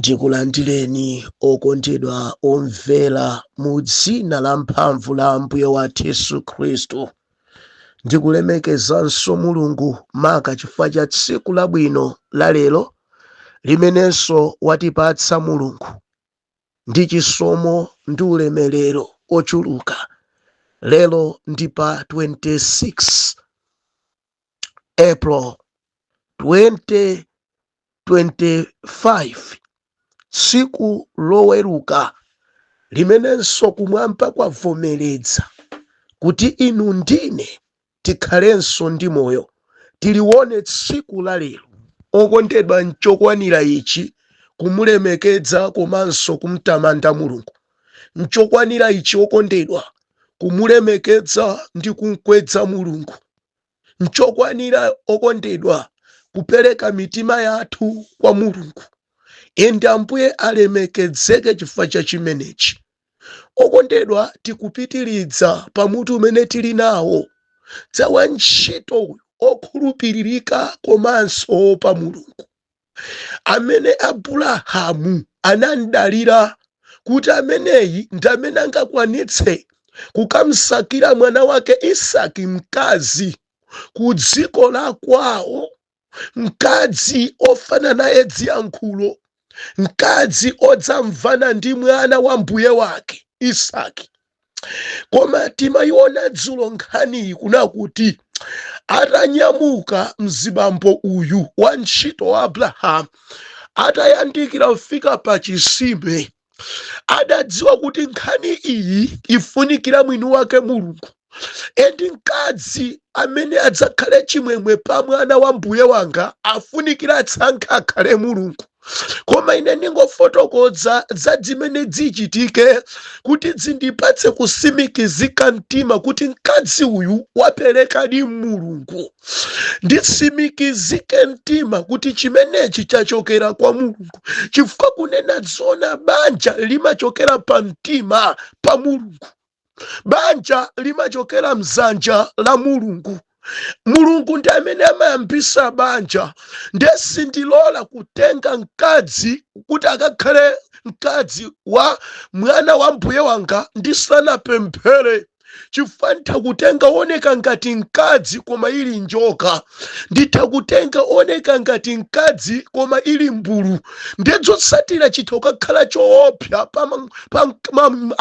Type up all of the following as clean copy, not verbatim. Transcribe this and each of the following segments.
Ndikulandireni okondedwa omvera mu dzina la mphamvu la Ambuye wathu Yesu Khristu. Ndikulemekezanso Mulungu maka chifukwa cha tsiku labwino la lero limenenso watipatsa Mulungu ndi chisomo ndi ulemerero ochuluka. Lero ndi pa 26 April 2025, tsiku loweruka limenenso kumwamba kwavomeredza kuti inu ndine tikhalenso ndi moyo, tiliwone tsiku la lero. Okondedwa, nchokwanira ichi kumulemekedza komanso kumtamanda Mulungu. Nchokwanira ichi, okondedwa, kumulemekedza ndi kumkwedza Mulungu. Nchokwanira, okondedwa, kupereka mitima yathu kwa Mulungu. Ende Ambuye alemekedzeke chifukwa cha chimenechi. Okondedwa, tikupitiridza pamutu umene tili nawo za wantchito uyu okhulupiririka komanso opa Mulungu, amene Abrahamu anamdalira kuti ameneyi ndi amene angakwanitse kukamsakira mwana wake Isaki mkazi ku dziko la kwawo, mkazi ofana naye dziyankhulo, mkazi odzamvana ndi mwana wa mbuye wake Isaki. Koma timayiona dzulo nkhaniyi kunakuti atanyamuka mzibambo uyu wa ntchito wa Abrahamu, atayandikira kufika pa chisime, adadziwa kuti nkhani iyi ifunikira mwini wake Mulungu, and mkazi amene adzakhale chimwemwe pa mwana wa mbuye wanga afunikira atsankhe akhale Mulungu. Koma ine ndingofotokoza za zimene zichitike kuti zindipatse kusimikizika mtima kuti mkazi uyu waperekadi Mulungu, nditsimikizike mtima kuti chimenechi chachokera kwa Mulungu, chifukwa kunena zona banja limachokera pa mtima pa Mulungu, banja limachokera mzanja la Mulungu. Mulungu ndi amene amayambisa banja. Ndiye sindilola kutenga mkazi kuti akakhale mkazi wa mwana wa mbuye wanga ndisanapemphere, chifukwa nditha kutenga oneka ngati mkazi koma ili njoka, nditha kutenga oneka ngati mkazi koma ili mbulu. Ndiye zotsatira chitha kukakhala choopsa pa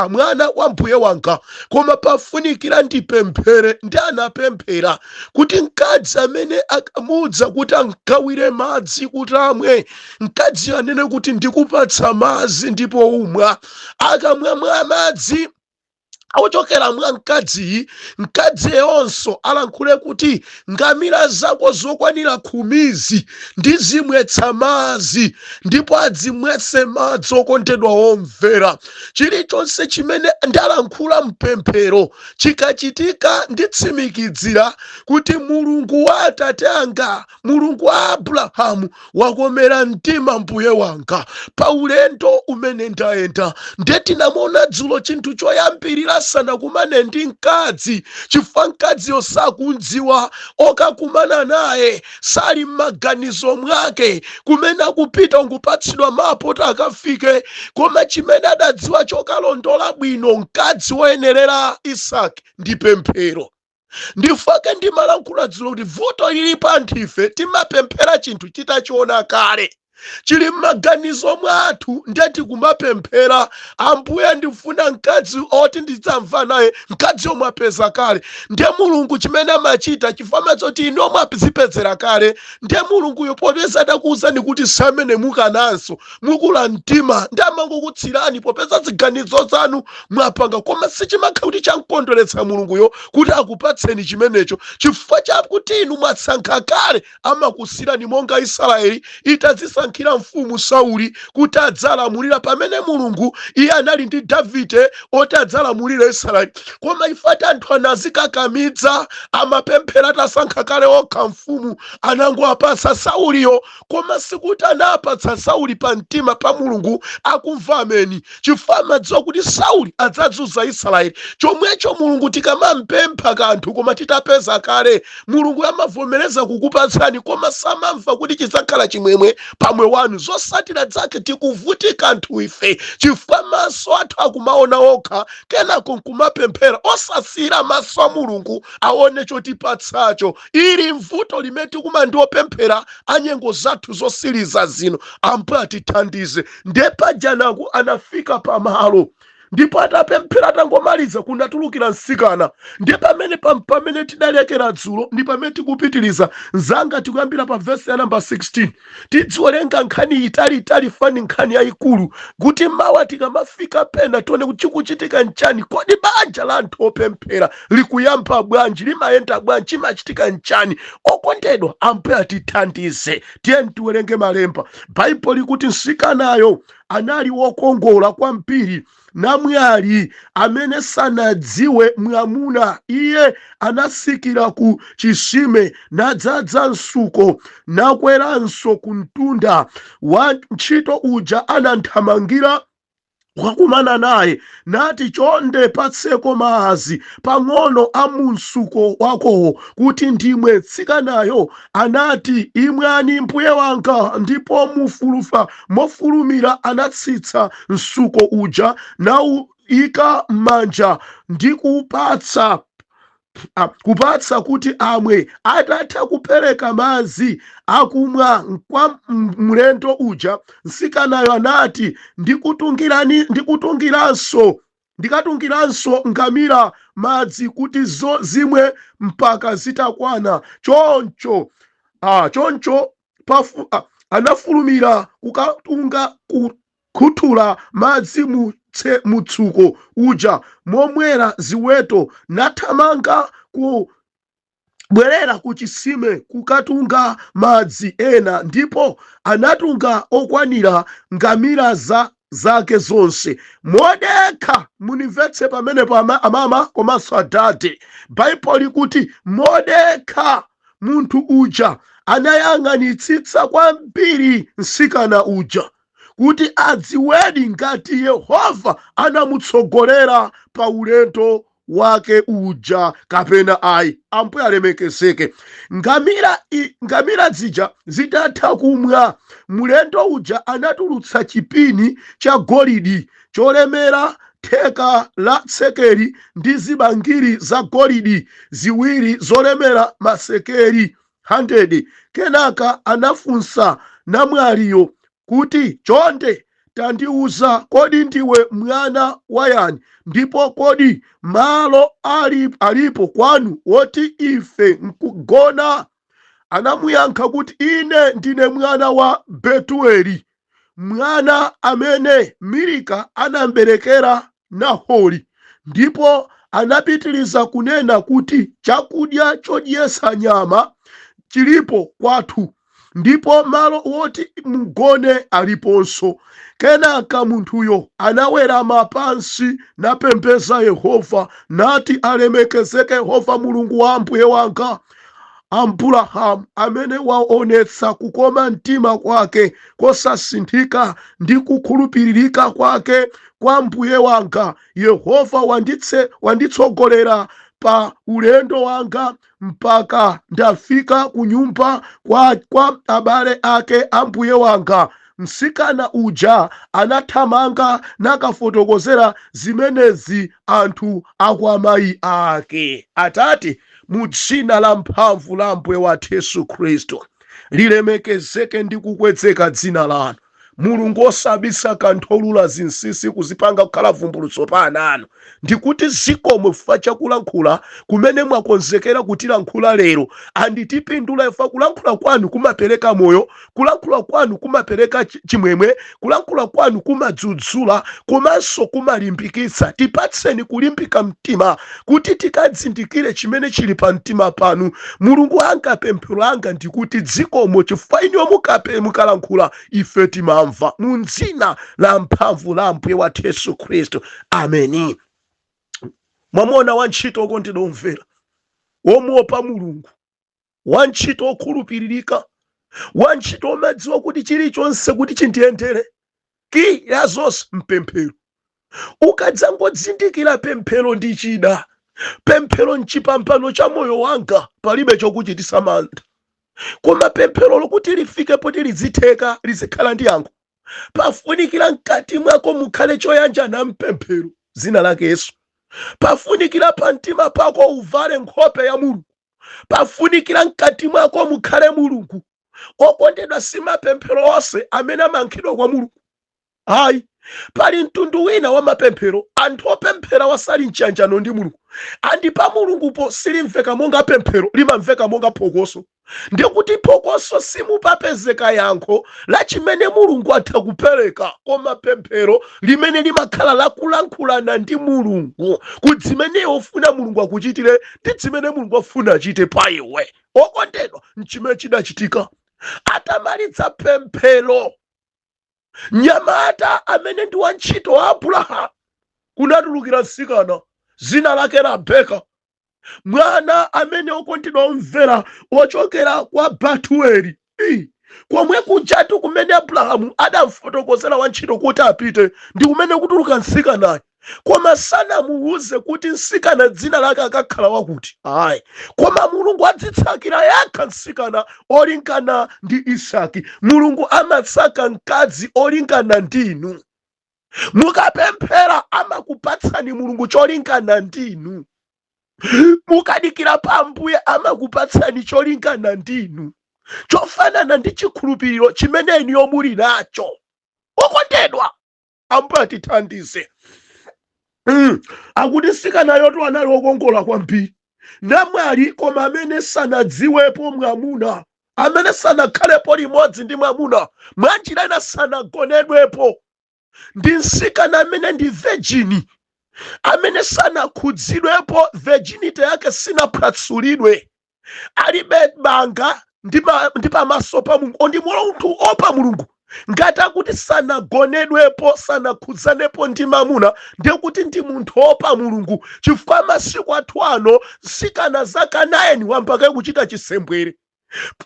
mwana wa mbuye wanga. Koma pafunikira ndipemphere. Ndi anapemphera kuti mkazi amene akamudza kuti ankawire madzi kuti amwe, mkazi anene kuti ndikupatsa madzi ndipo umwa. Akamwa mwa madzi ochokera mwa mkadziyi, mkadziyonso alankhule kuti ngamira zako zokwanira 10zi ndizimwetsa madzi, ndipo adzimwetse madzi. Okondedwa omvera, chilichonse chimene ndalankhula mpemphero chikachitika, nditsimikizira kuti Mulungu wa atate anga, Mulungu wa Abrahamu, wakomera mtima mbuye wanga pa ulendo umene ndayenda. Ndiye tinamuona dzulo, chinthu choyambirira sanakumane ndi mkazi, chifukwa mkaziyo sakundziwa, okakumana naye sali m'maganizo mwake, kumene akupita ungupatsidwa mapu oti akafike. Koma chimene adadziwa chokalondola bwino mkazi woyenerera Isaki ndi pemphero. Ndifake ndimalankhula dzulo kuti vuto lili pa anthu ife, timapemphera chinthu titachiona kale, chili m'maganizo mwathu. Ndiye tikumapemphera, "Ambuye, ndifuna mkazi oti ndidzamva naye." Mkazi yomwe apeza kale. Ndiye Mulungu chimene amachita, chifukwa amadzoti inu omwe azipezera kale, ndiye Mulunguyo popeza atakuwuzani kuti samene mukananso mukula mtima, ndi amangokutsirani popeza ziganizo zanu mwapanga. Koma sichimakhala kuti chamkondweretsa Mulunguyo kuti akupatseni chimenecho, chifukwa chakuti inu mwasankha kale, amakusirani, monga Israeli itadzisankhira mfumu Sauli kuti adzalamulira, pamene Mulungu iye anali ndi Davide oti adzalamulira Israeli. Koma ifati anthu anazikakamidza, amapemphera atasankha kale okha mfumu, anangoapatsa Sauliyo. Koma sikuti anapatsa Sauli pa mtima pa Mulungu akumva ameni, chifukwa amadziwa kuti Sauli adzazunza Israeli. Chomwecho Mulungu tikamampempha kanthu koma titapeza kale, Mulungu amavomereza kukupatsani, koma samamva kuti chidzakhala chimwemwe pa moyo wanu. Zosatira zake tikuvutika anthu ife, chifukwa maso athu akumaona okha, kenako nkumapemphera osasiyira maso a Mulungu aone chotipatsacho. Ili mvuto limene tikumana ndi opemphera anyengo zathu zosiriza zino. Ambuye atithandize. Ndiye pajanaku anafika pamalo, ndipo atapemphera, atangomaliza, kunatulukira mtsikana. Ndiye pamene pamene tidalekera dzulo ndi pamene tikupitiriza. Mzanga, tikuyambira pa vesi ya namba 16. Tidziwerenga nkhani italiitali, fani nkhani yayikulu, kuti mawa tikamafika pena tione kuti chikuchitika nchani. Kodi banja la anthu opemphera likuyamba bwanji? Limayenda bwanji? Chimachitika nchani? Okondedwa, Ambuye atithandize. Tiye tiwerenge malemba. Baibulo likuti mtsikanayo anali wokongola kwambiri, namwali amene sanadziwe mwamuna. Iye anatsikira ku chisime, nadzaza mtsuko, nakweranso ku mtunda. Wa ntchito uja ananthamangira kukakumana naye, nati, "Chonde, patseko madzi pang'ono a mu mtsuko wakowo kuti ndimwe." Mtsikanayo anati, "Imwani, mbuye wanga." Ndipo mufulufa mofulumira anatsitsa mtsuko uja, nawuyika m'manja ndi kupatsa kuti amwe. Atatha kupereka madzi akumwa kwa mlendo uja, mtsikanayo anati, "Ndikutungirani, ndikatungiranso ngamira madzi kuti zo zimwe mpaka zitakwana." Choncho anafulumira kukatunga, kukhuthula madzi mu mutsuko uja momwera ziweto, nathamanga kubwerera ku chisime kukatunga madzi ena, ndipo anatunga okwanira ngamira zake zonse. Modekha, munimvetse pamenepo, amama komanso adade. Baibulo likuti modekha munthu uja anayang'anitsitsa kwambiri mtsikana uja kuti adziwedi ngati Yehova anamutsogolera pa ulendo wake uja kapena ayi. Ambuye alemekezeke. Ngamira zija zitatha kumwa, mlendo uja anatulutsa chipini cha golidi cholemera theka la sekeli ndi zibangiri za golidi ziwiri zolemera masekeli 100. Kenaka anafunsa namwaliyo kuti, "Chonde tandiuza, kodi ndiwe mwana wa yani? Ndipo kodi malo alipo kwanu woti ife nkugona?" Anamuyankha kuti, "Ine ndine mwana wa Betueli, mwana amene Milika anamberekera Nahori." Ndipo anapitiriza kunena kuti, "Chakudya chodyetsa nyama chilipo kwathu, ndipo malo woti mugone aliponso." Kenaka munthuyo anawerama pansi napembedza Yehova, nati, "Alemekezeke Yehova, Mulungu wa mbuye wanga Abrahamu, amene waonetsa kukoma mtima kwake kosasinthika ndi kukhulupiririka kwake kwa mbuye wanga. Yehova wanditsogolera pa ulendo wanga mpaka ndafika ku nyumba kwa abale ake a mbuye wanga." Mtsikana uja anathamanga nakafotokozera zimenezi anthu akwa amayi ake. Atate, mu dzina la mphamvu la Ambuye wathu Yesu Khristu, lilemekezeke ndi kukwezeka dzina lanu. Mulungu osabisa kanthu, olula zinsinsi kuzipanga kukhala vumbulutso pa ana anu, ndikuti zikomo chifukwa chakulankhula kumene mwakonzekera kutilankhula lero. Anditipindula ifa. Kulankhula kwanu kumapereka moyo, kulankhula kwanu kumapereka chimwemwe, kulankhula kwanu kumadzudzula komanso kumalimbikitsa. Tipatseni kulimbika mtima kuti tikadzindikire chimene chili pa mtima panu. Mulungu anga, pemphero langa ndikuti zikomo chifukwa inuyo mukalankhula ife timamva. Mu dzina la mphamvu la Ambuye wathu Yesu Khristu, ameni. Mwamona wantchito okondedwa omvera, womuopa Mulungu, wantchito okhulupiririka, wantchito omadziwa kuti chilichonse kuti chindiyendere, key ya zonse mpemphero. Ukadzangodzindikira pemphero ndi chida, pemphero mchipambano cha moyo wanga, palibe chokuchitisa mantha. Koma pemphero lokuti lifike poti lizitheka, lizikhala ndi yankho, pafunikira mkati mwako mukhale choyanjana mpemphero, dzina lake Yesu. Pafunikira pamtima pako uvale nkhope ya Mulungu. Pafunikira mkati mwako mukhale Mulungu. Okondedwa, si mapemphero onse amene amayankhidwa kwa Mulungu, ayi. Pali mtundu wina wa mapemphero, anthu opemphera wasali mchiyanjano ndi Mulungu, andi pa Mulungupo silimveka monga pemphero, limamveka monga phokoso. Ndikuti phokoso simupapezeka yankho la chimene Mulungu atha kupereka, koma pemphero limene limakhala lakulankhulana ndi Mulungu ku zimene ufuna Mulungu akuchitire ndi zimene Mulungu afuna achite pa iwe. Okondedwa, nchimene chidachitika atamaliza pemphero nyamata amene ndi wantchito wa Abrahamu, kunatulukira mtsikana zina lake Rabeka, mwana amene, okondedwa omvera, ochokera kwa Batueli. Komwe kujatu kumene Abrahamu adamfotokozera wantchito kuti apite ndi kumene kutuluka mtsikanayo, koma sanamuwuze kuti mtsikana dzina lake akakhala wakuti, ayi. Koma Mulungu adzitsakira yekha mtsikana olingana ndi Isaki. Mulungu amatsaka mkazi olingana ndinu. Mukapemphera amakupatsani Mulungu cholingana ndinu. Mukadikira pa Ambuye amakupatsani cholingana ndinu, chofanana ndi chikhulupiriro chimene inuyo muli nacho. Okondedwa, Ambuye atithandize. Akuti mtsikanayotu anali wokongola kwambiri, namwali koma amene sanadziwepo mwamuna, amene sanakhalepo limodzi ndi mwamuna, mwanjira ina sanagonedwepo. Ndi mtsikana amene ndi virgin, amene sanakhudzidwepo, virginity yake sinaphwatsulidwe, alibe banga ndi pamaso pa Mulungu, ndi munthu opa Mulungu. Ngati akuti sanagonedwepo, sanakhudzane ndi mamuna, ndiye kuti ndi munthu opa Mulungu, chifukwa masiku athu ano mtsikana zaka 9 wambaka kuchita chisembwere.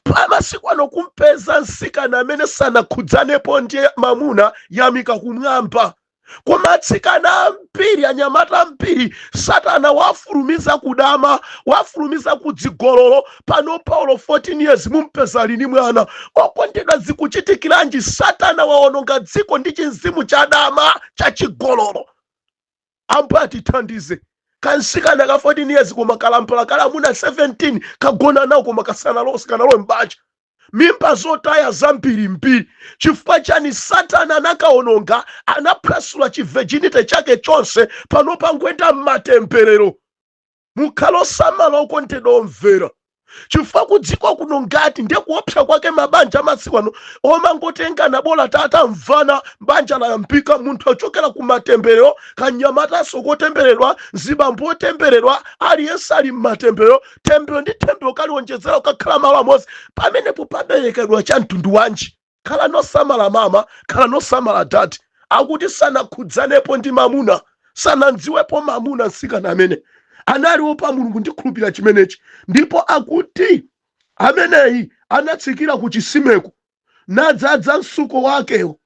Pamasiku ano kumpeza mtsikana amene sanakhudzanepo ndi mamuna, yamika kumwamba. Koma atsikana ambiri, anyamata ambiri, Satana wafulumiza kudama, wafulumiza kudzigololo. Pano Paulo 14 years mumpeza lini mwana? Okondedwa, zikuchitikiranji? Satana waononga dziko ndi chinzimu cha dama, cha chigololo. Ambuye atithandize. Kansikana ka 14 years koma kalampala kala amuna 17, kagona nawo, koma kasanalose kanalowe mbanja. Mimba zotaya zambirimbiri. Chifukwa chani? Satana anakaononga, anaphwasula chivirginity chake chonse. Pano pangwenda mmatemberero. Mukhale osamala, okondedwa omvera, chifukwa kudziko kuno ngati ndiye kuopsa kwake. Mabanja amasiku ano omangotengana, bola tatamvana, banja layambika. Munthu achokera ku matemberero, kanyamataso kotembereredwa, zibambo otembereredwa, aliyense ali mmatemberero. Tembero ndi tembero kaliwonjezera kukakhala malo amodzi, pamenepo paberekedwa cha mtundu wanji? Khala nosamala mama, khala nosamala dadi. Akuti sanakhudzanepo ndi mamuna, sanandziwepo mamuna. Mtsikana amene anali opa Mulungu, ndikhulupirira chimenechi. Ndipo akuti ameneyi anatsikira ku chisimeko, nadzadza msuko wakewo,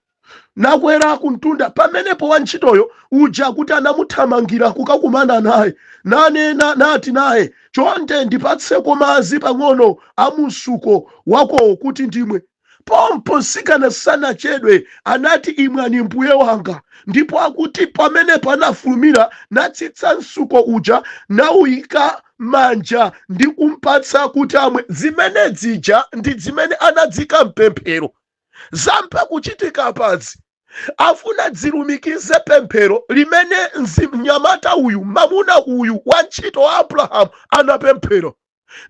nakwera kumtunda. Pamenepo wantchitoyo uja kuti anamuthamangira kukakumana naye, nanena nati naye, "Chonde ndipatseko madzi pang'ono a msuko wakowo kuti ndimwe." Pompo mtsikana sanachedwe, anati, "Imwani, mbuye wanga." Ndipo akuti pamenepo anafulumira, natsitsa msuko uja, nawuyika manja ndi kumpatsa kuti amwe. Zimene zija ndi zimene anadzika mpemphero zampa kuchitika padzi. Afuna dzilumikize pemphero limene mnyamata uyu, mamuna uyu, wantchito wa Abrahamu anapemphera,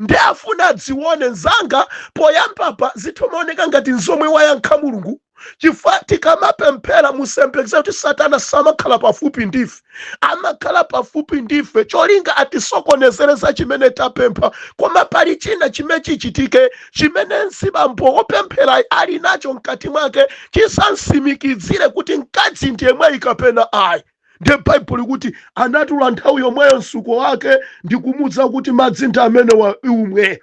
ndi afuna dzione. Nzanga, poyambapa zithomaoneka ngati nzomwe wayankha Mulungu, chifukwa tikamapemphera musembekeze kuti Satana samakhala pafupi ndife. Amakhala pafupi ndife cholinga atisokonezere za chimene tapempha. Koma pali china chimene chichitike, chimene mzibambo wopemphera ali nacho mkati mwake, chisansimikizire kuti mkazi ndiye mwayi kapena ayi. Ndiye Baibulo kuti anatula nthawi yomweyo msuko wake ndi kumudza kuti, "Madzi ndi amene wa umwe."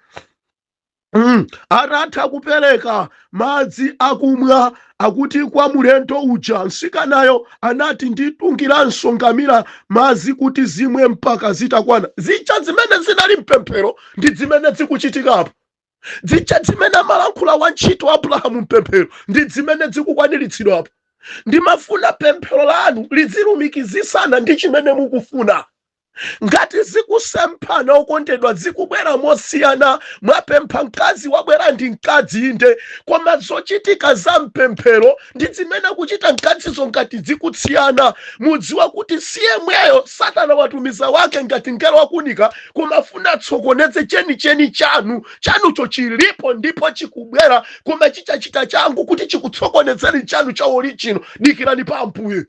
Atatha kupereka madzi akumwa, akuti kwa mulendo uja, mtsikanayo anati, "Nditungiranso ngamira madzi kuti zimwe mpaka zitakwana." Zija zimene zinali mpemphero ndi zimene zikuchitikapo. Zija zimene amalankhula wantchito Abrahamu mpemphero ndi zimene zikukwaniritsidwapo. Ndimafuna pemphero lanu lizilumikizisana ndi chimene mukufuna. Ngati zikusemphana, okondedwa, zikubwera mosiyana, mwapempha mkazi, wabwera ndi mkazi, inde, koma zochitika za mpemphero ndi zimene akuchita mkazizo, ngati zikutsiyana, mudziwa kuti si yemweyo. Satana watumiza wake ngati mngelo wakunika, kumafuna atsokoneze chenicheni chanu. Chanucho chilipo ndipo chikubwera, koma chichachita changu kuti chikutsokonezeni chanu cha original. Dikirani pa Ambuye.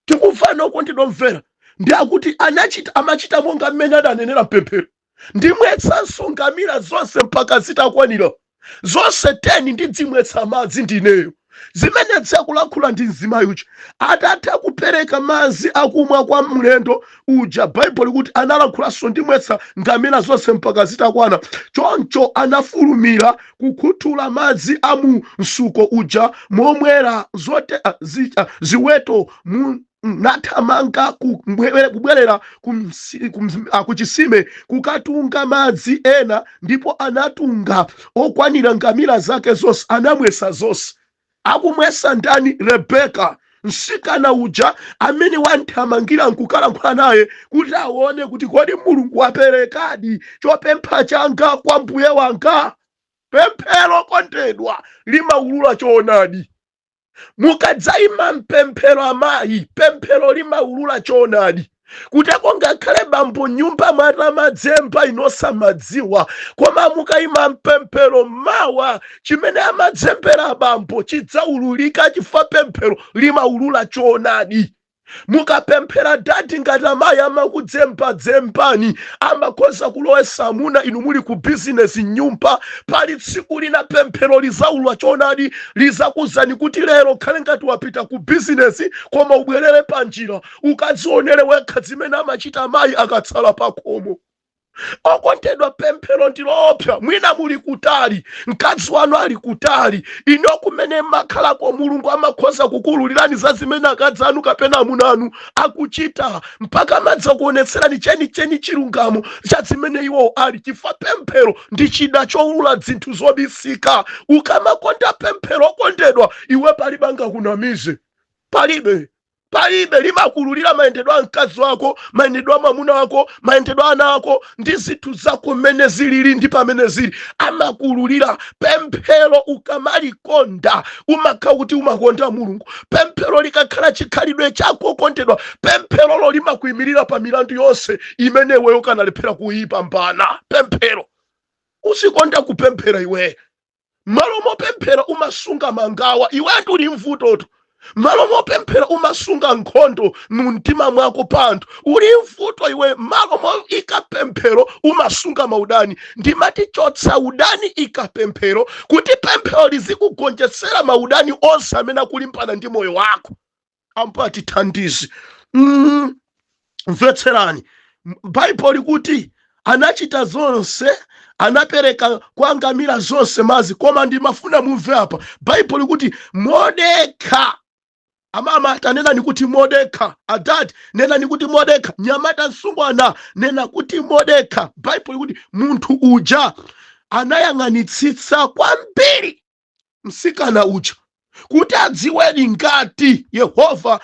Tikumvana, okondedwa mvera? Ndi akuti anachita, amachita monga mmene adanenera mpemphero: "Ndimwetsanso ngamira zonse mpaka zitakwanira zonse 10, ndidzimwetsa madzi ndineyo." Zimene ziyakulankhula ndi mzimayi uja. Atatha kupereka madzi akumwa kwa mlendo uja, Baibulo kuti analankhulanso: "Ndimwetsa ngamira zonse mpaka zitakwana." Choncho anafulumira kukhuthula madzi a mu msuko uja momwera zote ziweto mu nathamanga kubwerera kuchisime kukatunga madzi ena, ndipo anatunga okwanira ngamira zake zonse, anamwesa zonse. Akumwesa ndani? Rebeka, msikana uja amene wanthamangira nkukalankhula naye kuti aone kuti kodi Mulungu waperekadi chopempha changa kwa mbuye wanga. Pemphero, kondedwa, limaulula choonadi. Mukadzayima mpemphero, amayi, pemphero limaulula choonadi. Kuteko ngakhale bambo nyumba mwatamadzemba inosamadziwa, koma mukayima mpemphero mawa, chimene amadzembera abambo chidzaululika, chifukwa pemphero limaulula choonadi. Mukapemphera, dadi, ngati amayi amakudzembadzembani, amakhoza kulowesa amuna inu muli ku bizinesi nyumba, pali tsiku lina pemphero lizaulula choonadi, lizakuzani kuti lero khale ngati wapita ku bizinesi, koma ubwerere panjira ukadzionere wekha zimene amachita amayi akatsala pakhomo. Okondedwa, pemphero ndiloopsa. Mwina muli kutali, mkazi wanu ali kutali, ino kumene makhalako, Mulungu amakhoza kukuululirani za zimene akazi anu kapena amuna anu akuchita, mpaka amadza kuonetserani chenicheni, chilungamo cha zimene iwo ali, chifukwa pemphero ndi chida choulula zinthu zobisika. Ukamakonda pemphero, okondedwa, iwe palibe angakunamize, palibe, palibe. Limakululira mayendedwe a mkazi wako, mayendedwe a mwamuna wako, mayendedwe a ana ako ndi zinthu zako mmene zilili ndi pamene zili, amakululira pemphero. Ukamalikonda, umakhala kuti umakonda Mulungu. Pemphero likakhala chikhalidwe chako, kondedwa, pempherolo limakuyimirira pa milandu yonse imene iweyo ukanalephera kuyipambana. Pemphero, uzikonda kupemphera. Iwe malo mopemphera umasunga mangawa, iwetu uli mvutoto. Malo mopemphera umasunga nkhondo mu mtima mwako pa anthu, uli mvuto iwe. Malo moika pemphero umasunga maudani. Ndimati chotsa udani, ika pemphero, kuti pemphero lizikugonjetsera maudani onse amene akulimbana ndi moyo wako. Ambuye atithandize. Mvetserani, Baibulo likuti anachita zonse, anapereka kwa ngamira zonse madzi. Koma ndimafuna mumve apa, Baibulo likuti modekha. Amama, tanenani kuti modekha. Adadi, nenani kuti modekha. Nyamata, msungwana, nena kuti modekha. Baibulo likuti munthu uja anayang'anitsitsa kwambiri msikana uja kuti adziweni ngati Yehova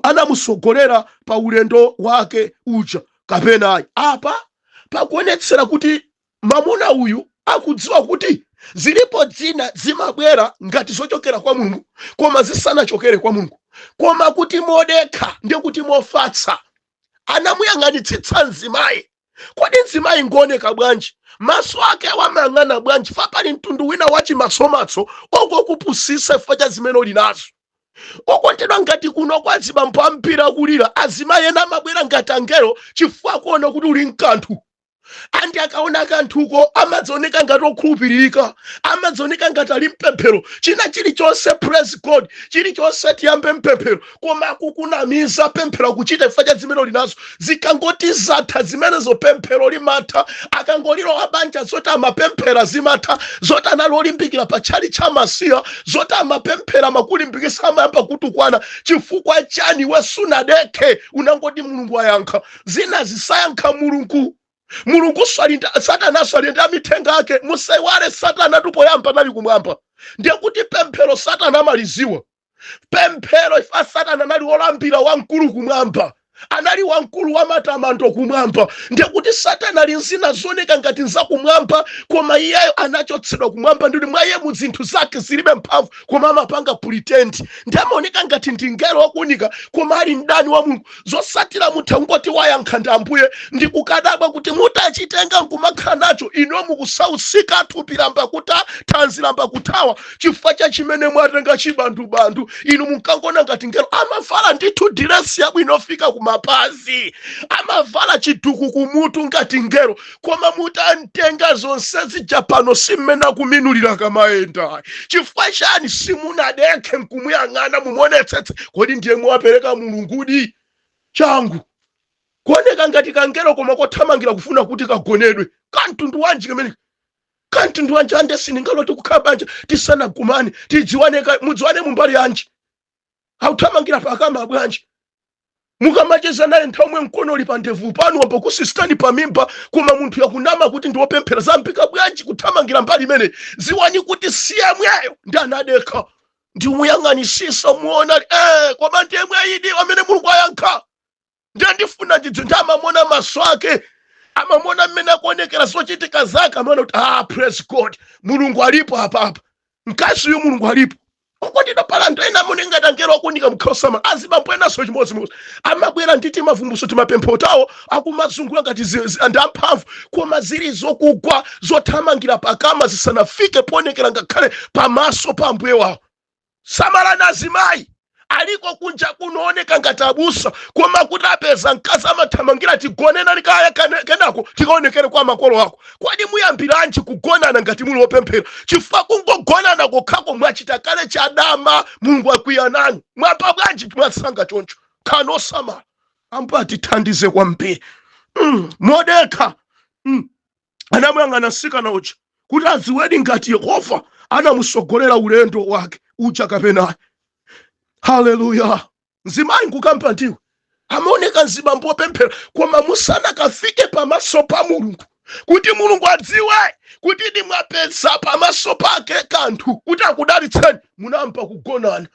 anamusogolera pa ulendo wake uja kapena ayi. Apa pakuonetsera kuti mamuna uyu akudziwa kuti zilipo zina zimabwera ngati zochokera kwa Mulungu, koma zisanachokere kwa Mulungu. Koma kuti modekha, ndiye kuti mofatsa, anamuyang'anitsitsa mzimayi. Kodi mzimayi ngooneka bwanji? Maso ake awamayang'ana bwanji? Fa pali mtundu wina wachimatsomatso ongokupusisa chifukwa cha zimene uli nazo. Okondedwa, ngati kuno kwa azibambo ampira akulira, azimayi ena amabwera ngati angelo chifukwa akuona kuti uli mkanthu, andi akaona kanthuko amadzaoneka ngati okhulupirika, amadzaoneka ngati ali mpemphero, china chilichonse praise God, chilichonse tiyambe mpemphero, koma akukunamiza. Pemphero akuchita chifukwa cha zimene uli nazo. Zikangoti zatha zimenezo, pemphero limatha. Akangolilowa banja, zoti amapemphera zimatha, zoti anali olimbikira pa tchali cha masiya, zoti amapemphera, amakulimbikisa, amayamba kutukwana. Chifukwa chani? We sunadekhe, unangoti Mulungu ayankha. Zina zisayankha Mulungu. Mulunguso ali Satanaso ali ndi amithenga ake. Musaiwale, Satana tupoyamba nali kumwamba. Ndiye kuti pemphero Satana amaliziwa pemphero. Ifa Satana anali wolambira wamkulu kumwamba, anali wamkulu wa matamando kumwamba. Ndiye kuti Satana ali nzina zooneka ngati nzakumwamba, koma iyeyo anachotsedwa kumwamba, ndikuti mwa iye mu zinthu zake zilibe mphamvu, koma amapanga pretend ndi amaoneka ngati ndi mngelo wakuunika, koma ali mdani wa Mulungu. Zosatira mutha kungoti wayankha ndi Ambuye, ndi kukadabwa kuti mutachitenga nkumakhala nacho, ino mukusausika, thupi lamba kuta, thanzi lamba kuthawa, chifukwa cha chimene mwatenga chibandubandu. Inu munkangona ngati ngelo, amavala ndithu diresi yabwino ofika kumapazi, amavala chiduku kumutu ngati ngelo, koma mutamtenga zonse zija pano simmene akuminulira kamayenda. Chifukwa chani? Simunadekhe nkumuyang'ana, mumuonetsetse, kodi ndiye muwapereka Mulungudi? Changu kuoneka ngati kangelo, koma kothamangira kufuna kuti kagonedwe. Kamtundu wanji kamene? Kamtundu wanji? Ande siningaloti kukhala banja tisanakumane, tidziwane. Mudziwane mumbali yanji? Authamangira pakama bwanji? Mukamacheza naye nthawi omwe mkono uli pa ndevu panu, wambo kusistani pamimba, koma munthu yakunama kuti ndiwopemphera. Zampika bwanji kuthamangira mbali imene? Ziwani kuti siyemweyo, ndi anadekha ndimuyang'anisisa, muona koma ndiyemwe idi amene Mulungu ayankha. Ndiye ndifuna ndidzi ndi amamona maso ake, amamona mmene akuonekera, zochitika zake, amaona kuti, ah, praise God, Mulungu alipo apapa, mkazi uyu Mulungu alipo. Okondedwa, pala anthu ena amene ngati angelo akuunika. Mukhaosama azibambo enanso chimodzimodzi, amabwera ndi timavumbuso, timapempho tawo, akumazungula ngati ndi amphamvu, koma zili zokugwa, zothamangira pakama zisanafike poonekera ngakhale pamaso pa Ambuye wawo. Samalani azimayi, aliko kunja kunooneka ngati abusa, koma kuti apeza mkazi amathamangira, tigonenani kaya, kenako tikaonekere kwa makolo ako. Kodi muyambiranji kugonana ngati muli wopemphera? Chifukwa kungogonana kokhako mwachita kale chadama, Mulungu akwiya nanu. Mwamba bwanji mwasanga choncho? Khani osamala. Ambuye atithandize kwambiri. Modekha anamuyang'ana msikana uja kuti adziweni ngati Yehova anamusogolera ulendo wake uja kapenayi. Haleluya! Mzimayi, nkukamba ndiwe, amaoneka mzibambo wopemphera, koma musanakafike pamaso pa Mulungu kuti Mulungu adziwe kuti ndimwapeza pamaso pake kanthu kuti akudalitseni, munampa kugonana.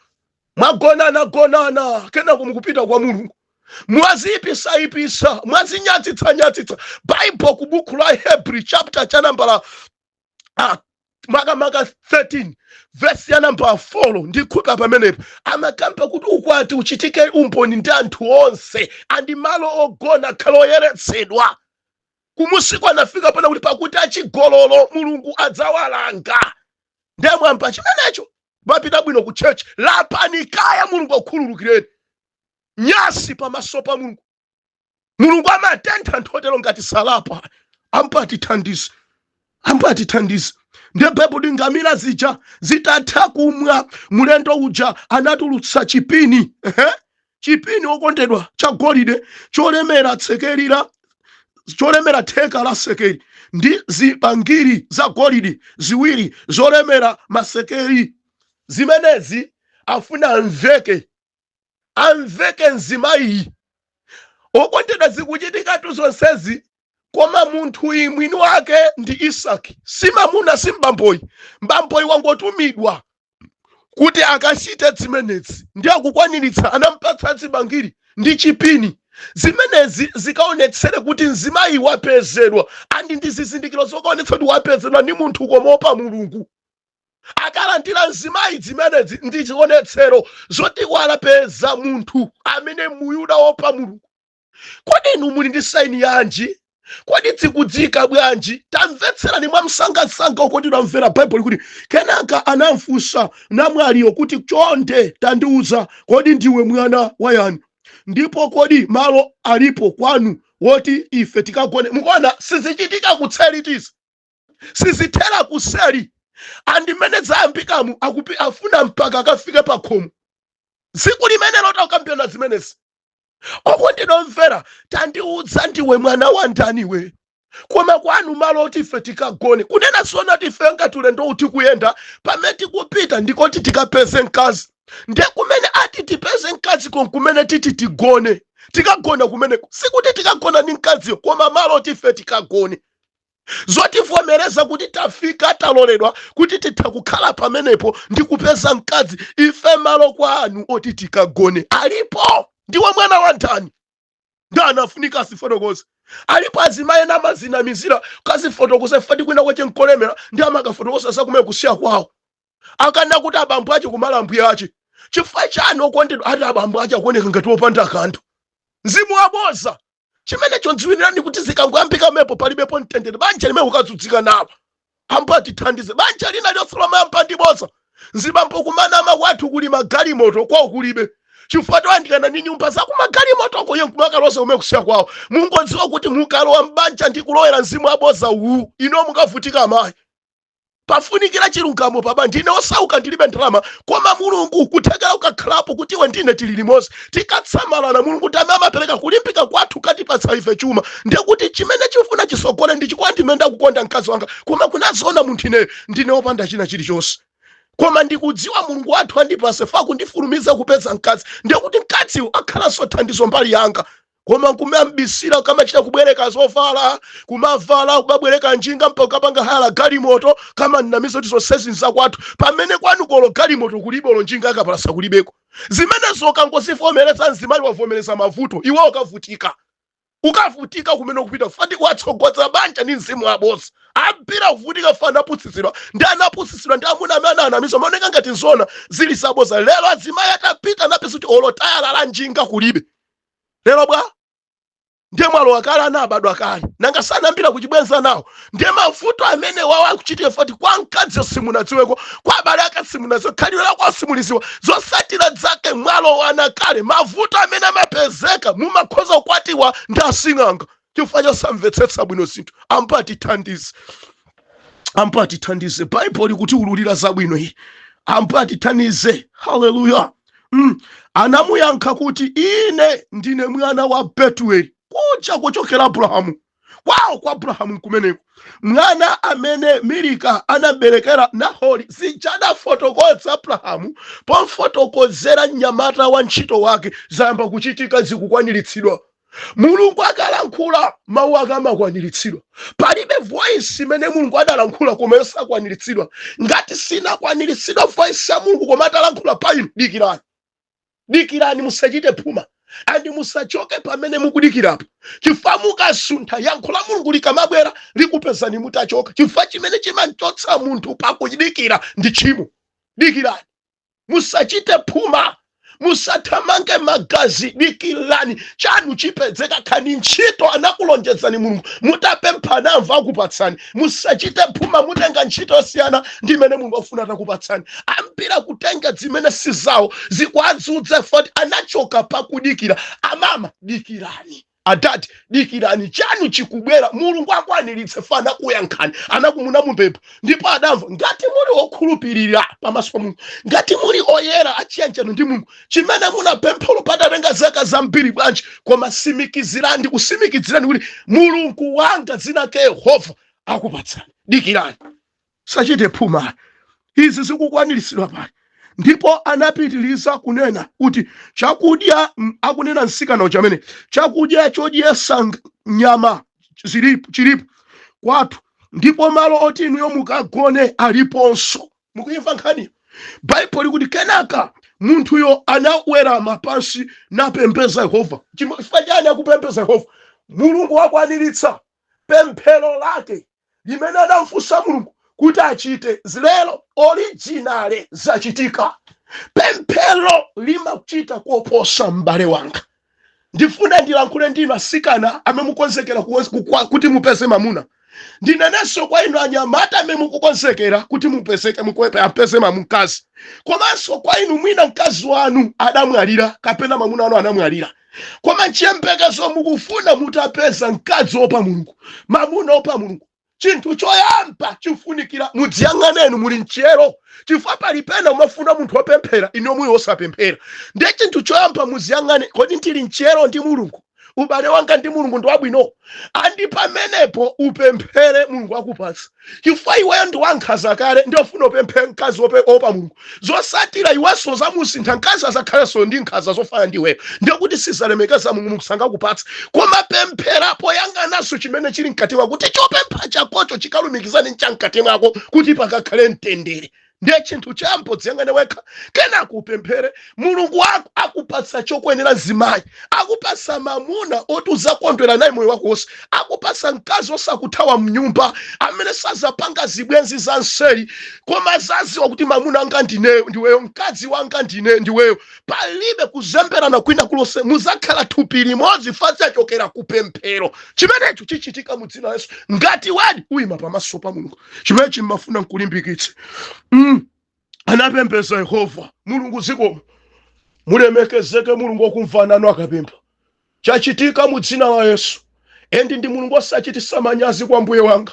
Mwagonana gonana, kenako mukupita kwa Mulungu, mwaziyipisayipisa, mwazinyatsitsa-nyatsitsa. Baibo ku buku la Hebrew chapter cha nambala makamaka 13 vesi ya namba 4, ndikhupa pamenepo, amakamba kuti ukwati uchitike umboni ndi anthu onse, andi malo ogona akhale oyeretsedwa. Kumusiku anafika pana kuti pakuti achigololo Mulungu adzawalanga. Ndiye mwamba chimenecho, mapita bwino ku church, lapani kaya, Mulungu akhululukireni. Nyasi pamaso pa Mulungu. Mulungu amatentha anthu otero ngati salapa. Ambuye atithandize, Ambuye atithandize. Ndiye Baibulo, ngamira zija zitatha kumwa, mulendo uja anatulutsa chipini, ehe, chipini, okondedwa, cha golide cholemera tsekerira, cholemera theka la sekeli, ndi zibangiri za golide ziwiri zolemera masekeli. Zimenezi afuna amveke, amveke mzimayiyi. Okondedwa, zikuchitikatu zonsezi, koma munthu uyu mwini wake ndi Isaki, si mamuna, si mbamboyi. Mbamboyi wangotumidwa kuti akachite zimenezi ndi akukwaniritsa. Anampatsa zibangiri ndi chipini, zimenezi zikaonetsere kuti mzimayi wapezedwa, andi ndi zizindikiro zokaonetsa kuti wapezedwa ndi munthu komopa Mulungu. Akalandira mzimayi zimenezi ndi zionetsero zoti walapeza munthu amene Muyuda wopa Mulungu. Kodi inu muli ndi sign yanji? Kodi zikudzika bwanji? Tamvetserani mwamsangamsanga, okondedwa mvera. Baibulo kuti kenaka anamfunsa namwaliyo kuti, chonde tandiuza, kodi ndiwe mwana wa yani, ndipo kodi malo alipo kwanu woti ife tikagone? Mukuona, sizichitika kutseli tizi, sizithera kuseli. Andimene zayambikamu akupi afuna mpaka akafike pa khomo tsiku limene lotakambirana zimenezi. Okondedwa mvera, tandiudza, ndiwe mwana wa ndaniwe? Koma kwanu malo oti ife tikagone? Kunena zona, tife ngati ulendo uti kuyenda, pamene tikupita ndikoti tikapeze mkazi, ndiye kumene ati tipeze mkazi konkumene titi tigone. Tikagona kumeneko, sikuti tikagona ndi mkaziyo, koma malo oti ife tikagone, zotivomereza kuti tafika, taloledwa kuti titha kukhala pamenepo ndi kupeza mkazi. Ife malo kwanu oti tikagone alipo? Ndiwe mwana wa ndani? Ndani afunika asifotokoze? Alipo azimayi ena amazinamizira kazifotokoza ifati kwina kwache nkolemera, ndi amakafotokoza zakumene kusiya kwawo, akana kuti abambo ache kumala ambuye ache. Chifukwa chani, okondedwa? Ati abambo ache akuoneka ngati wopanda kanthu. Mzimu waboza chimenecho. Dziwirani kuti zikangoyambika mepo, palibepo mtendere. Banja limene ukadzudzika nalo, Ambuye atithandize. Banja lina lonse lomayamba ndi boza, nzibambo kumanama kwathu kuli magalimoto, kwawo kulibe, chifukwa toyandikana ndi nyumba zakumagalimotoko, iye nkumakaloza kumene kusiya kwawo. Mungodziwa kuti mukalowa mbanja ndi kulowera mzimu waboza uwu, ino mukavutika. Amayi, pafunikira chilungamo paba. Ndine osauka, ndilibe ndalama, koma Mulungu kuthekera ukakhalapo kuti iwe ndine tili limodzi, tikatsamalana, Mulungu ndi amene amapereka kulimbika kwathu, katipatsa ife chuma. Ndiye kuti chimene chifuna chisogole ndi chikondi ndimene ndakukonda mkazi wanga, koma kunazoona munthu ineyo ndine wopanda china chilichonse, koma ndikudziwa Mulungu wathu andipase fa kundifulumiza kupeza mkazi. Ndiye kuti mkaziwo akhalanso thandizo mbali yanga. Koma kumambisira, kamachita kubwereka zovala, kumavala, kumabwereka njinga, mpaka ukapanga hala galimoto, kama nnamizo kuti zonsezi nzakwathu, pamene kwanu kolo galimoto kulibe, olo njinga akapalasa kulibeko. Zimenezo ukangozivomereza, mzimayi, wavomereza mavuto. Iwe ukavutika, ukavutika kumene ukupita fati watsogoza banja ndi mzimu waboza. Ambira kuvutika fa anaputsitsidwa ndi anaputsitsidwa ndi amuna amene ananamiza, maoneka ngati nzona, zili zaboza. Lero azimayi atapita, anapeza kuti olo tayala la njinga kulibe. Lero bwa ndiye mwalowa kale, anabadwa kale, nanga sanambira kuchibwenza nawo. Ndiye mavuto amene wawo akuchitika fati kwa mkazi simunadziweko, kwa abale ake simunadziwe, khalidwe lako simuliziwa, zotsatira zake mwalowana kale. Mavuto amene amapezeka, mumakhoza kukwatiwa ndi asing'anga chifukwa chosamvetsetsa bwino zinthu. Ambuye atithandize, Ambuye atithandize. Baibulo likutiululira zabwino iyi. Ambuye atithandize. Haleluya. Anamuyankha kuti, "Ine ndine mwana wa Betueli," kuja kuchokera Abrahamu, kwawo kwa Abrahamu nkumeneko, "mwana amene Milika anaberekera Nahori." Zija adafotokoza Abrahamu pomfotokozera mnyamata wa ntchito wake zayamba kuchitika, zikukwaniritsidwa. Mulungu akalankhula, mawu ake amakwaniritsidwa. Palibe voice imene Mulungu adalankhula koma yosakwaniritsidwa. Ngati sinakwaniritsidwa voice ya Mulungu koma atalankhula pa inu, dikirani, dikirani, musachite phuma and musachoke pamene mukudikirapo, chifukwa mukasuntha, yankho la Mulungu likamabwera likupezani mutachoka, chifukwa chimene chimachotsa munthu pakudikira ndi tchimo. Dikirani, musachite phuma, musathamange magazi, dikirani, chanu chipezeka. Khani ntchito anakulonjezani Mulungu, mutapempha anamva, akupatsani. Musachite phuma, mutenga ntchito yosiyana ndi imene Mulungu afuna atakupatsani. Ambira kutenga zimene sizawo, zikuadzudza foti anachoka pakudikira. Amama, dikirani. Adati, dikirani, chanu chikubwera. Mulungu akwaniritse fana kuyankhani, anakumuna mupempha ndipo adamva. Ngati muli okhulupirira pamaso pa Mulungu, ngati muli oyera achiyanjano ndi Mulungu, chimene munapemphero patatenga zaka zambiri bwanji, koma simikizirani, kusimikizirani kuti Mulungu wanga dzina ke Yehova akupatsani. Dikirani, sachite phuma, izi zikukwaniritsidwa pali. Ndipo anapitiriza kunena kuti chakudya, akunena msikana chamene chakudya chodyesa nyama zilipo, chilipo kwathu, ndipo malo oti inuyo mukagone aliponso. Mukuyimva nkhaniyo? Baibulo likuti kenaka munthuyo anawerama pansi napembeza Yehova. Chifukwa chani akupembeza Yehova? Mulungu wakwaniritsa pemphero lake limene adamfunsa Mulungu kuti achite. Zilero original zachitika. Pemphero limachita koposa. M'bale wanga, ndifuna ndilankhule ndinu asikana amene mukonzekera kuti mupeze mamuna. Ndinenenso kwa inu anyamata amene mukukonzekera kuti mupezeke apeze mamkazi, komanso kwa inu mwina mkazi wanu adamwalira kapena mamuna anu anamwalira, koma chiyembekezo mukufuna mutapeza mkazi wopa Mulungu, mamuna wopa Mulungu. Chinthu choyamba chifunikira mudziyang'anenu, muli mchiyero? Chifukwa pali pena umafuna munthu wopemphera, inu muli wosapemphera. Ndiye chinthu choyamba muziyang'ane, kodi ndili mchiyero ndi Mulungu? Ubale wanga ndi Mulungu ndi wabwino? And pamenepo upemphere, Mulungu akupatsa, chifukwa iweyo ndi wankhanza kale, ndiofuna upemphe mkazi opa Mulungu. Zosatira, iwenso zamusintha mkazi, azakhalenso ndi nkhanza zofana ndi iweyo, ndiyokuti sizalemekeza Mulungu, Mulungu sangakupatsa. Koma pemphera poyang'ananso chimene chili mkati mwako, kuti chopempha chakocho chikalumikizane mchamkati mwako, kuti pakakhale mtendere. Ndiye chinthu champo, dziyang'ane wekha, kenako upemphere. Mulungu wako akupatsa chokuyenera. Mzimayi akupatsa mamuna oti uzakondwera naye moyo wako wonse, akupatsa mkazi osakuthawa mnyumba, amene sazapanga zibwenzi za nseri, koma zaziwa kuti mamuna anga ndineyo, ndiweyo, mkazi wanga ndine, ndiweyo. Palibe kuzemberana kwina kulonse, muzakhala thupi limodzi. Fazachokera kupemphero. Chimenecho chichitika mu dzina la Yesu ngati wadi uyima pamaso pa Mulungu. Chimene chimmafuna nkulimbikitse. Anapembeza Yehova Mulungu. Zikomo, mulemekezeke Mulungu wakumva nanu akapempha. Chachitika mu dzina la Yesu. And ndi Mulungu osachitisa manyazi kwa mbuye wanga.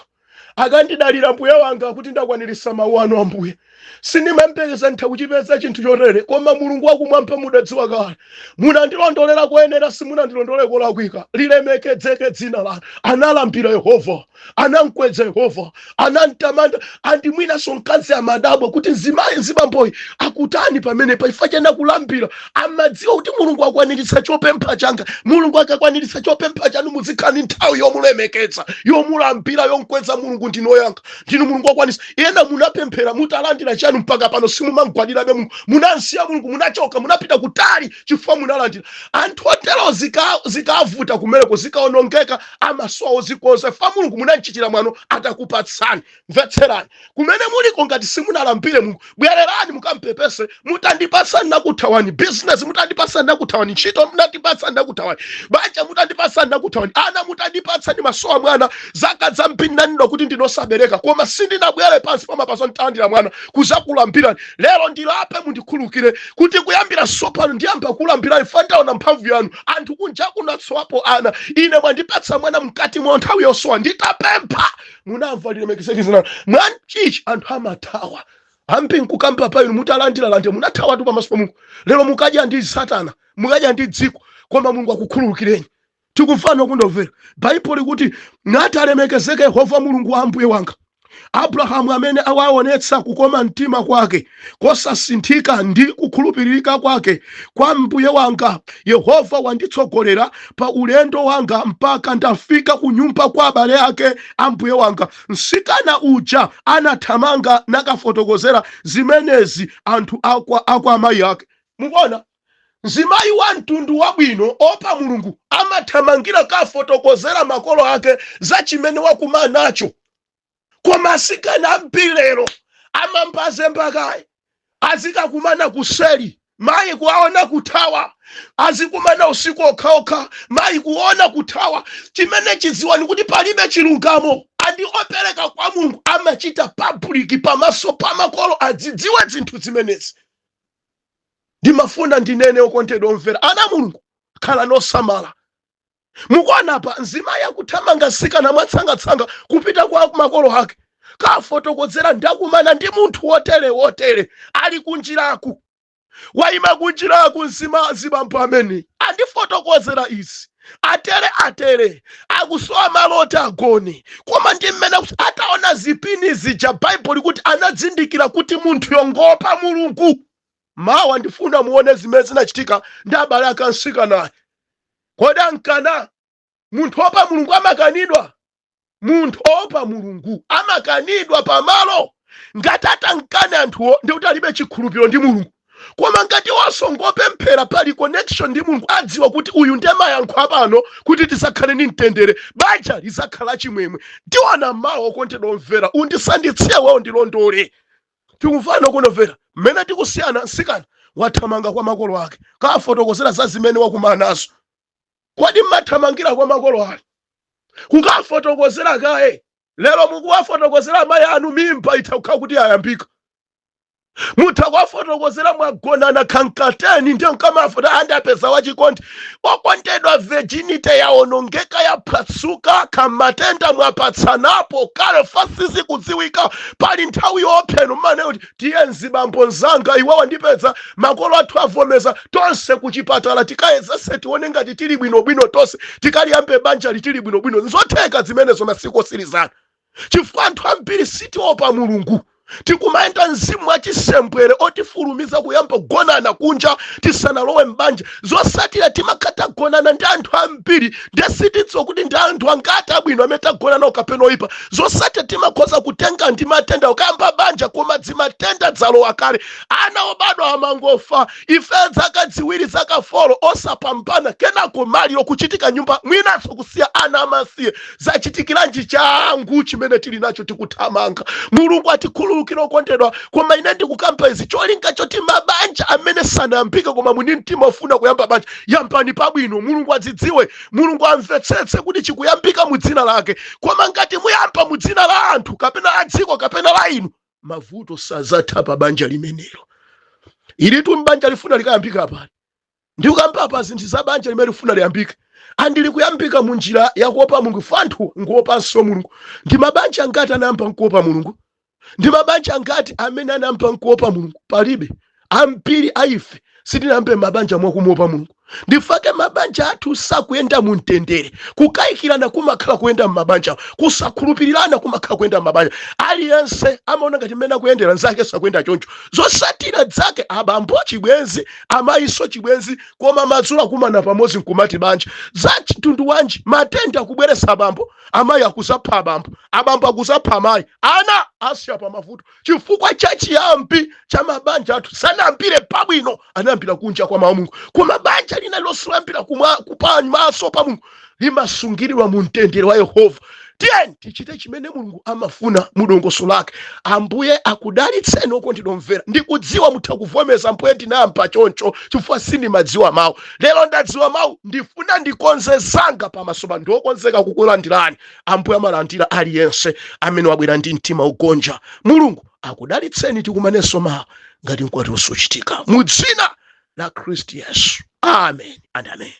Akandidalira mbuye wanga kuti ndakwanirisa mawu anu. Ambuye, sindimayembekeza ntha kuchipeza chinthu chotere, koma Mulungu wakumwamba, mudadziwa kale, munandilondolera koyenera, simunandilondolere kolakwika. Lilemekezeke dzina lanu. Analambira Yehova, anamkweza Yehova, anamtamanda. And mwinanso mkazi amadabwa kuti mzimayi, mzibamboyi akutani pamene pa chena kulambira. Amadziwa kuti Mulungu akwaniritsa chopempha changa. Mulungu akakwaniritsa chopempha chanu, muzikhala ndi nthawi yomulemekeza, yomulambira, yomkweza Mulungu. Ndinoyankha, ndinu Mulungu wakwanisa. Ena munapemphera mutalandira chanu, mpaka pano simumamgwadirabe Mulungu. Munansiya Mulungu, munachoka, munapita kutali chifukwa munalandira. Anthu otero zikavuta kumeneko, zikaonongeka, amasowa zikonza fa Mulungu munamchitira mwano atakupatsani. Mvetserani kumene muliko, ngati simunalambire Mulungu, bwererani mukampepese. Mutandipatsa ndakuthawani, business mutandipatsa ndakuthawani, ntchito mutandipatsa ndakuthawani, banja mutandipatsa ndakuthawani, ana mutandipatsa ndimasowa mwana. Zaka zambiri ndanidwa kuti ndinosabereka, koma sindinabwere pansi pamapaso ntalandira mwana kuzakulambirani. Lero ndilape, mundikhululukire kuti kuyambira sopano ndiyamba kulambirani. Fa ndaona mphamvu yanu. Anthu kunja kunatsowapo ana, ine mwandipatsa mwana mkati mwa nthawi yosowa nditapempha. Munamva? Lilemekezeke zina mwanchichi. Anthu amathawa ambi nkukamba pa inu mutalandira landira, munathawatu pamaso pa Mulungu. Lero mukadya ndi Satana, mukadya ndi dziko, koma Mulungu akukhululukireni. Tikumvana kundomvera? Baibulo likuti, "Nati alemekezeke Yehova Mulungu wa ambuye wanga Abrahamu, amene awaonetsa kukoma mtima kwake kosasinthika ndi kukhulupirika kwake kwa mbuye wanga. Yehova wanditsogolera pa ulendo wanga mpaka ndafika ku nyumba kwa abale ake a mbuye wanga." Msikana uja anathamanga nakafotokozera zimenezi anthu akwa amayi ake. Mukuona, mzimayi wa mtundu wabwino opa Mulungu amathamangira kafotokozera makolo ake za chimene wakumana nacho. Koma asikana ambiri lero amambazembakayi, azikakumana kuseli, mayi kuwaona kuthawa, azikumana usiku okhaokha, mayi kuona kuthawa. Chimene chidziwani kuti palibe chilungamo. And opereka kwa Mulungu amachita public pamaso pa makolo, adzidziwe zinthu zimenezi. Ndimafuna ndinene, okondedwa omvera, ana Mulungu, khala nosamala. Mukuona pa mzimayi akuthamanga, msikana mwatsangatsanga kupita kwa makolo ake kafotokozera, "Ndakumana ndi munthu wotere wotere, ali kunjiraku, wayima kunjiraku mzima zibambo amene andifotokozera izi, atere atere, akusowa malo oti agone." Koma ndi mmene kuti ataona zipini zija, Baibulo kuti anadzindikira kuti munthuyo ngopa Mulungu. Mawa ndifuna muone zimene zinachitika ndi abale ake amsikanayo. Kodi ankana? Munthu opa Mulungu amakanidwa? Munthu opa Mulungu amakanidwa pamalo? Ngati atankane anthuwo, ndikuti alibe chikhulupiriro ndi Mulungu. Koma ngati wonso ngopemphera, pali connection ndi Mulungu, adziwa kuti uyu ndiye mayankho apano kuti tisakhale ndi mtendere, banja lizakhala chimwemwe. Tiona mawa, okondedwa omvera. Undisanditsiye wewo, ndilondole. Tikumvana kunomvera? Mmene tikusiyana, msikana wathamanga kwa makolo ake kafotokozera za zimene wakumana nazo. Kodi mmathamangira kwa makolo ake kukafotokozera kaye? Lero mukuwafotokozera amayi anu, mimba itha kukhala kuti ayambika. Mutha kuwafotokozera mwagonana kankateni, ndiye nkamafota andapeza wachikondi. Okondedwa, virginity yaonongeka, yaphwasuka, kamatenda mwapatsanapo kale fasisi kudziwika. Pali nthawi yopheno mmane kuti tiyenzi bambo nzanga, iwe wandipeza, makolo athu avomeza, tonse kuchipatala tikayezese tione ngati tili bwinobwino, tonse tikaliyambe banja litili bwinobwino. Nzotheka zimenezo masiku osirizana, chifukwa anthu ambiri sitiopa Mulungu. Tikumayenda mzimu wachisembwere otifulumiza kuyamba kugonana kunja tisanalowe mbanja. Zosatira timakhala tagonana ndi anthu ambiri, ndiye sitidziwa kuti ndi anthu angati abwino amene tagonana kapena oyipa. Zosatira timakhoza kutenga ndi matenda ukayamba banja, koma dzimatenda dzalowa kale, ana obadwa amangofa. Ife zaka 2, zaka 4 osapambana, kenako maliro kuchitika nyumba, mwinanso kusiya ana amasiye. Zachitikiranji changu chimene tili nacho tikuthamanga? Mulungu atikhululukire, okondedwa, koma ine ndikukamba izi cholinga choti mabanja amene sanayambike koma muni mtima ofuna kuyamba banja, yambani pabwino. Mulungu adzidziwe, Mulungu amvetsetse kuti chikuyambika mu dzina lake. Koma ngati muyamba mu dzina la anthu kapena la dziko kapena la inu, mavuto sazatha pa banja limenelo. Ilitu mbanja lifuna likayambika pali ndikukamba pa zinthu za banja limene lifuna liyambike, andili kuyambika mu njira yakuopa Mulungu. Ife anthu nguopanso Mulungu. Ndi mabanja angati anayamba nkuopa Mulungu? Ndi mabanja angati amene anayamba nkuopa Mulungu? Palibe. Ambiri a ife sitinayambe mabanja mwakumuopa Mulungu. Ndifake mabanja athu sakuyenda mu mtendere. Kukayikirana kumakhala kuyenda m'mabanja, kusakhulupirirana kumakhala kuyenda m'mabanja. Aliyense amaona ngati mmene akuyendera nzake sakuyenda choncho. Zosatira zake, abambo chibwenzi, amayiso chibwenzi, koma madzulo akumana pamodzi nkumati banja. Za mtundu wanji? Matenda akubweretsa abambo, amayi akuzapha abambo, abambo akuzapha amayi, ana asiya pa mavuto chifukwa cha chiyambi cha mabanja athu sanayambire pabwino, anayambira kunja kwa mawu a Mulungu. Koma banja lina losoyambira pamaso pa Mulungu limasungiridwa mu mtendere wa Yehova. Tiyeni tichite chimene Mulungu amafuna mu dongosolo lake. Ambuye akudalitseni, okondedwa omvera. Ndikudziwa mutha kuvomeza, "Ambuye, ndinayamba choncho chifukwa sindimadziwa mawu. Lero ndadziwa mawu, ndifuna ndikonze zanga pamaso pa." Ndiokonzeka kukulandirani. Ambuye amalandira aliyense amene wabwera ndi mtima ugonja. Mulungu akudalitseni. Tikumanenso mawa ngati mkwati usuchitika, mu dzina la Khristu Yesu. Amen and amen.